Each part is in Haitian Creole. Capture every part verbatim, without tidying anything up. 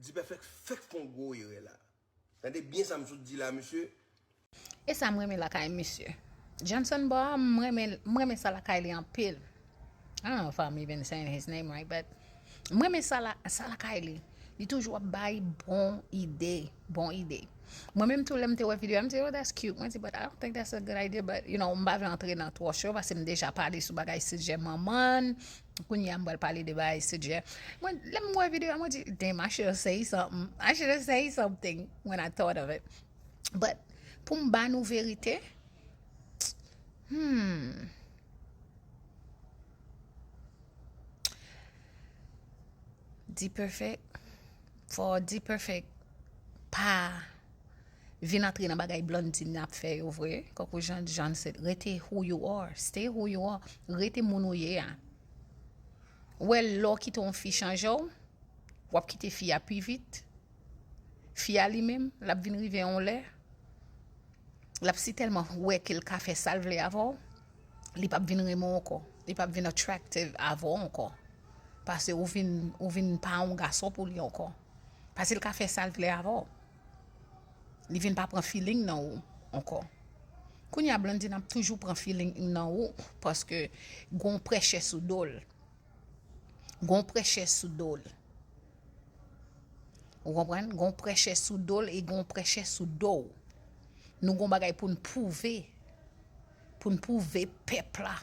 Dipèfèk fèk fè yon gwo erè la. Tande byen sa m sot di la, mesye. E sa m renmen lakay misye. Johnson Bò a, m renmen, m renmen sa lakay li anpil. I don't know if I'm even saying his name right, but m renmen sa, la, sa lakay li. Li toujou ap bay bon ide, bon ide. Mwen menm tou, lè m te wè videyo a, m te, oh, that's cute. Mwen di, but I don't think that's a good idea, but, you know, m pa vle antre nan twò cho, paske m deja pale sou bagay sijè manman. Kounye a, m pral pale de bagay sijè. Mwen, lè m wè videyo a, mwen di, damn, I should have said something. I should have said something when I thought of it. But, pou m ba nou verite, hmm, Dipèfèk, fò Dipèfèk pa vin antre nan bagay Blondine ap fè yo vre. Kankou jan, jan se, rete who you are, stay who you are, rete moun ou ye a. Ou wè, lè w kite yon fi chanje w, w ap kite fi a pi vit. Fi a li menm, l ap vin rive yon lè, l ap si tèlman wè ke l ka fè sa l vle avè w, li p ap vin renmen w ankò. Li p ap vin attractive avè w ankò. Paske ou vin, ou vin pa yon gason pou li ankò. Paske l ka fè sa l vle avè w. Li vin pa pran feeling nan ou ankò. Kounye a, Blondine ap toujou pran feeling nan ou paske gon prèchè sou do l. Gon prèchè sou do l. Ou konprann? Gon prèchè sou do l e gon prèchè sou do w. Nou gon bagay pou n pwouve. Pou n pwouve pèp la.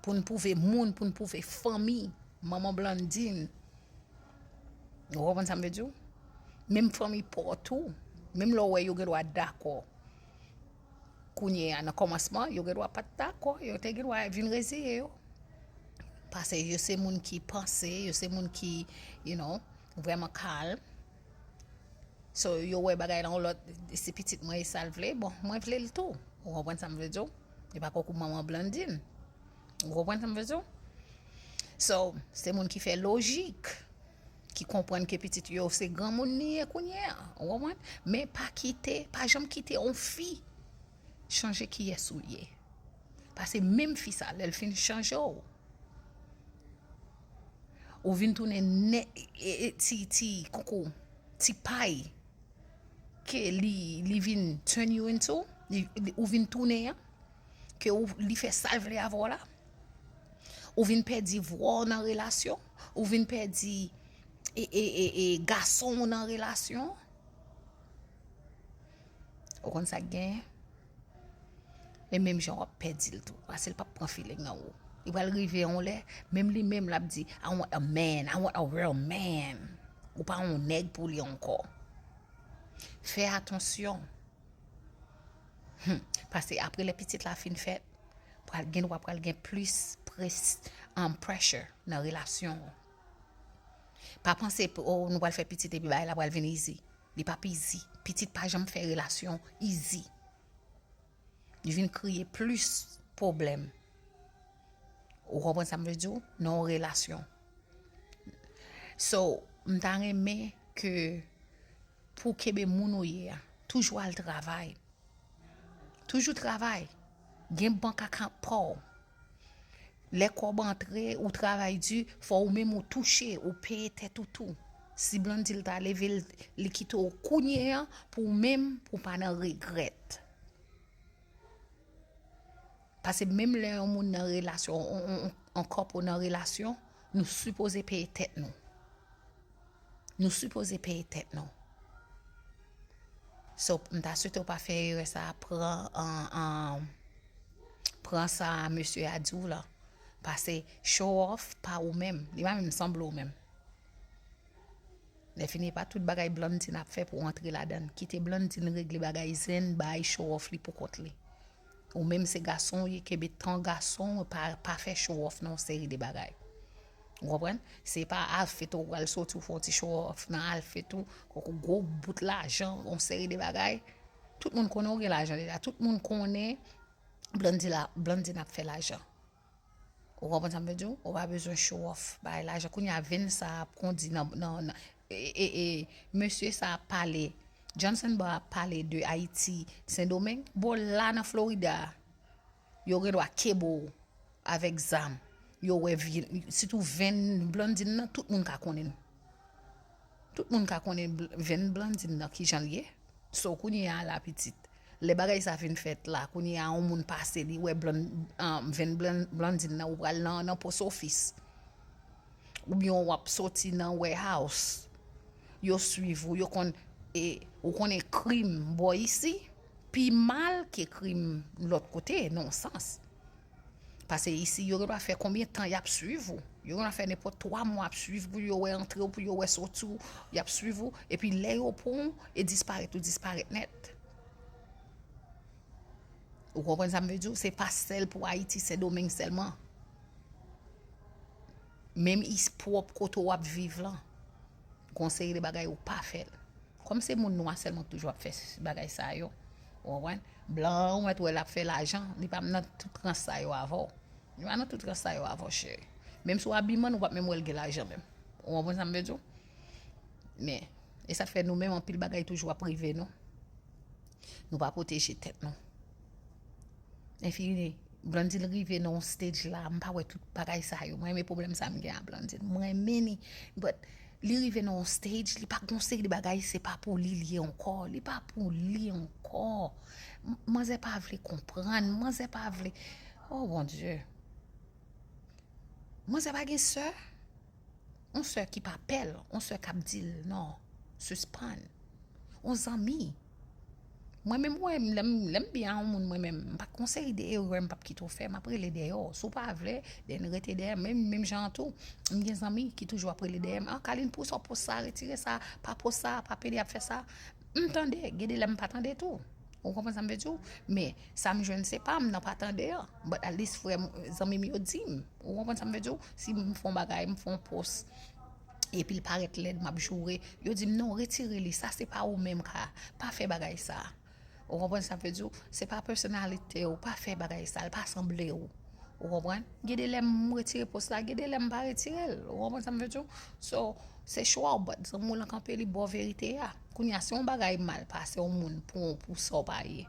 Pou n pwouve moun, pou n pwouve fanmi. Manman Blondine. Ou konprann sa m vle di w? Menm fanmi pa w tou. Menm lè w wè yo gen dwa dakò. Kounye a, nan kòmansman, yo gen dwa pa t dakò, yo te gen dwa vin reziye yo. Paske yo se moun ki panse, yo se moun ki, you know, vrèman kalm. So, yo wè bagay lan yon lòt, se pitit mwen e sa l vle, bon, mwen vle l tou. Ou konprann sa m vle di w? E pa konkou manman Blondine. Ou konprann sa m vle di w? So, se moun ki fè lojik, ki konprann ke pitit yo se granmoun li ye kounye a. Ou konprann? Men pa kite, pa janm kite yon fi chanje kiyès ou ye. Paske menm fi sa, lè l fin chanje w, ou vin tounen nè, e, e, ti, ti, koukou, ti pay ke li, li vin turn you into, li, li, ou vin tounen an, ke ou, li fè sa l vle avè w la. Ou vin pèdi vwa w nan relasyon, ou vin pèdi e, e, e, e, gason w nan relasyon. Ou konn sa k genyen? E menm jan w ap pèdi l tou, paske l p ap pran feeling nan ou. Li pral rive yon lè, menm li menm l ap di, I want a man, I want a real man. Ou pa yon nèg pou li ankò. Fè atansyon. Hmm. Paske apre lè pitit la fin fèt, pral gen dwa pral gen plis pres, um, pressure nan relasyon w. Pa panse, oh, nou pral fè pitit epi bagay la pral vin easy. Li p ap easy. Pitit pa janm fè relasyon easy. Li vin kreye plis pwoblèm. Ou konprann sa m vle di w? Nan yon relasyon. So, m ta renmen ke pou w kenbe moun ou ye a, toujou al travay. Toujou travay. Gen bank account pa w. Lè kòb antre, ou travay di, fò ou menm ou touche, ou peye tèt ou tou. Si Blondine ta leve l, li kite w kounye a, pou ou menm, pou w pa nan regrèt. Paske menm lè yon moun nan relasyon, on, on, on, on kòp ou nan relasyon, nou sipoze peye tèt nou. Nou sipoze peye tèt nou. So, m ta swete w pa fè erè sa, pran, an, an, pran sa mesye a di w la. Paske show off pa ou menm. Li pa menm sanble w menm. Lè fini, pa tout bagay Blondine ap fè pou w antre ladan l. Kite Blondine regle bagay zen, bay show off li pou kont li. Ou menm se gason w ye, kenbe tan gason w, pa, pa fè show off nan yon seri de bagay. Ou konprann? Se pa al fete w pral soti w fè yon ti show off nan al fete w, kòk ou gwo bout lajan, yon seri de bagay. Tout moun konnen w gen lajan deja. Tout moun konnen Blondine la, Blondine ap fè lajan. Ou konprann sa m vle di w? Ou pa bezwen show off, bay lajan. Kounye a, venn sa ap kondi nan, nan, nan e, e, e, mesye sa ap pale, Johnson Bò ap pale de Ayiti, Sendomeng. Bon, la nan Florida, yo gen dwa kenbe w avèk zam. Yo wè vye, sitou venn Blondine nan, tout moun ka konnen l. Tout moun ka konnen bl- venn Blandine nan kijan l ye. So kounye a la pitit, lè bagay sa fin fèt la, kounye a yon moun pase li wè blan, um, venn blan, Blandine nan, ou pral nan, nan post office. Oubyen w ap soti nan warehouse. Yo swiv ou, yo konn, e, ou konnen krim bò isi pi mal ke krim lòt kote, nan yon sans. Paske isi, yo gen dwa fè konbyen tan y ap swiv ou. Yo gen dwa fè nenpòt twa mwa ap swiv pou yo wè antre w, pou yo wè soti w, y ap swiv ou. Epi lè yo pran w, e disparèt ou disparèt nèt. Ou konprann sa m vle di w? Se pa sèl pou Ayiti, Sendomeng sèlman. Menm is pwòp kote w ap viv lan, gon seri de bagay ou pa fè l. Kòm se moun nwa sèlman ki toujou ap fè bagay sa yo, ou konprann? Blan an, ou mèt wè l ap fè lajan, li pa nan tout rans sa yo avè w. Li pa nan tout rans sa yo avè w, cheri. Menm si w abiman, ou p ap menm wè l gen lajan menm. Ou konprann sa m vle di w? Men, e sa k fè nou menm, anpil bagay toujou ap rive nou. Nou pa pwoteje tèt nou. Enfini, Blandine rive nan yon stage la, m pa wè tout bagay sa yo. Mwen renmen pwoblèm sa m gen a Blandine. Mwen renmen li. But, li rive nan yon stage, li pa gon seri de bagay, se pa pou li li ye ankò. Li pa pou li ankò. M- Manzè pa vle konprann, manzè pa vle. Oh, Bondye. Manzè pa gen sè? On sè ki pa pè l, on sè k ap di l non, sispann. On zanmi. Mwen menm, mwen, lè m, lè m byen a yon moun, mwen menm, m pa gon seri de erè m p ap kite w fè, m ap rele dèyè w. Si w pa vle, then rete dèyè m. Menm, menm jan an tou, m gen zanmi ki toujou ap rele dèyè m. Ah, Carline, poukisa w post sa, retire sa, pa post sa, pa pede ap fè sa. M tande, gen de lè m pa tande tou. Ou konprann sa m vle di w? Men, sa m jwenn se pa m nan pa tande an. But at least frè m, zanmi m yo di m. Ou konprann sa m vle di w? Si m fè yon bagay, m fè yon post, epi l parèt lèd, m ap joure, yo di m non, retire li, sa se pa ou menm ka, pa fè bagay sa. Ou konprann sa m vle di w? Se pa pèsonalite w, pa fè bagay sa, l pa sanble w. Ou konprann? Gen de lè m retire post la, gen de lè m pa retire l. Ou konprann sa m vle di w? So, se chwa w, but zanmi w lan kanpe li bò verite a. Kounye a, si yon bagay mal pase yon moun pou, pou sa w pa ye,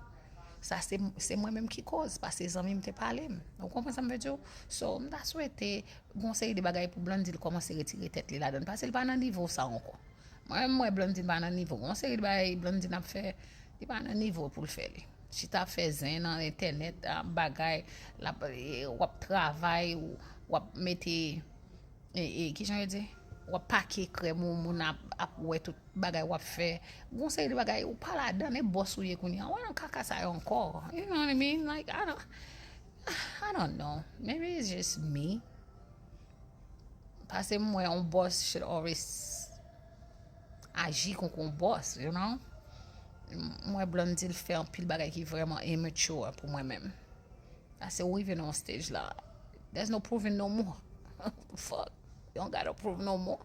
sa se, se mwen menm ki koz, paske zanmi m te pale m. Ou konprann sa m vle di w? So, m ta swete gon seri de bagay pou Blandine kòmanse retire tèt li ladan l, paske l pa nan nivo sa ankò. Mwen menm, m wè Blandine pa nan nivo. Gon seri de bagay Blandine ap fè, li pa nan nivo pou l fè li. Chita ap fè zen nan entènèt, ap bagay, l ap, e, w ap travay, w ap mete, e, e, kijan yo di? W ap pake krèm ou, moun ap, ap wè tout bagay w ap fè. Gon seri de bagay, ou pa ladan, e bòs ou ye kounye a. Ou wè nan kaka sa yo ankò. You know what I mean? Like, I don't, I don't know. Maybe it's just me. Paske m wè yon bòs should always aji konko yon bòs, you know? M wè Blondedy fè anpil bagay ki vrèman immature pou mwen menm. Paske ou rive nan yon stage la, there's no proving no more. Fuck. You don't gotta prove no more.